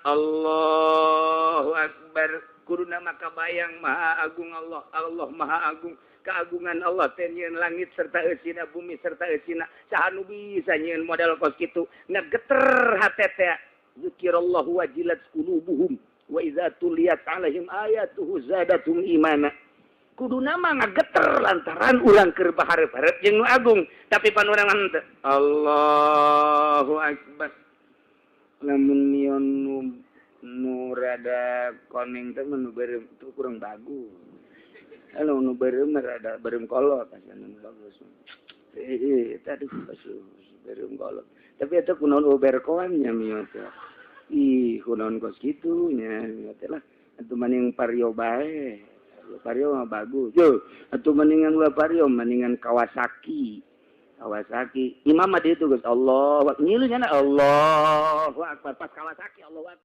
Allahu Akbar. Kuduna maka bayang maha agung Allah, Allah maha agung. Keagungan Allah teh nyieun langit serta eusina, bumi serta eusina. Saha nu bisa nyieun model kos kitu? Ngageter hate teh. Zikirallahu wajilat qulubuhum wa idza tuliyat alaihim ayatuhu zadatum imana. Kuduna mah ngageter lantaran urang keur bahareup-hareup jeung nu agung, tapi pan urang henteu. Allahu Akbar. Lamun mion nu rada koneng teh nu beureum itu kurang bagus. Kalau nu beureum rada beureum kolot asa nu bagus. Aduh, beureum kolot. Tapi eta kunaon berkoan nya mio teh. Ih, kunaon kos kitu nya mio teh lah. Atuh mending Vario bae. Vario mah bagus. Yo, atuh mendingan ulah Vario, mendingan Kawasaki. Kawasaki. Imam mah itu geus Allah, ngilu nya Allahu Akbar pas Kawasaki Allahu Akbar.